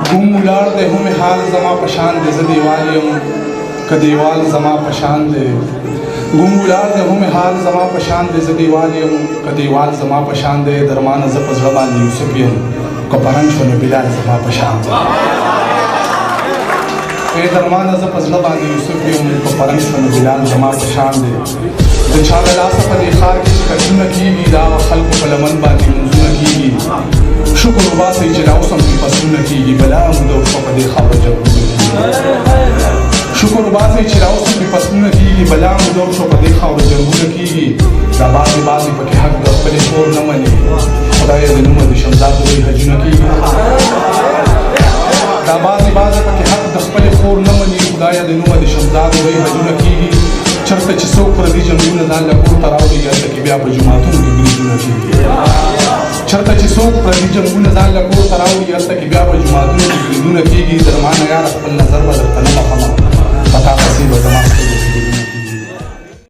ګم ولاړ دی هم حال زما په شان دی، زه دیوال یم که دیوال زما په شان دی. ګم ولاړ دی هم حال زما په شان دی، زه دیوال یم که دیوال زما په شان دی. درمانه زه په زړه باندې یوسف یم، که پرنګ شو نو بلال زما په شان دی. ای درمانه زه په زړه باندې یوسف یم، که پرنګ شو نو بلال زما په شان دی. د چا له لاسه په دې ښار کې چې قتلونه کېږي، د هغه خلکو په لمن باندې لمونځونه کېږي. شکر وباسئ چې لا اوس هم پرې فصلونه کېږي، بلا موده وشوه په دې خاوره جنګونه کېږي. شکر وباسئ چې لا اوس هم پرې فصلونه کېږي، بلا موده وشوه په دې خاوره جنګونه کېږي. دا بعضې بعضې پکې حق د خپلې خور نه مني، خدایه د نومه د شمزادو لوی حجونه کېږي. دا بعضې بعضې پکې حق د خپلې خور نه مني، خدایه د نومه د شمزادو لوی حجونه کېږي. چېرته چې څوک پردي جنګونه ځان له کور ته راوړي، هلته کې بیا په جوماتونو کې بریدونه کېږي. چېرته چې څوک پردي جنګونه ځان له کور ته راوړي، هلته کې بیا په جوماتونو کې بریدونه کېږي. درمانه یاره خپل نظر به درته نه مخمه، په تا پسې به زما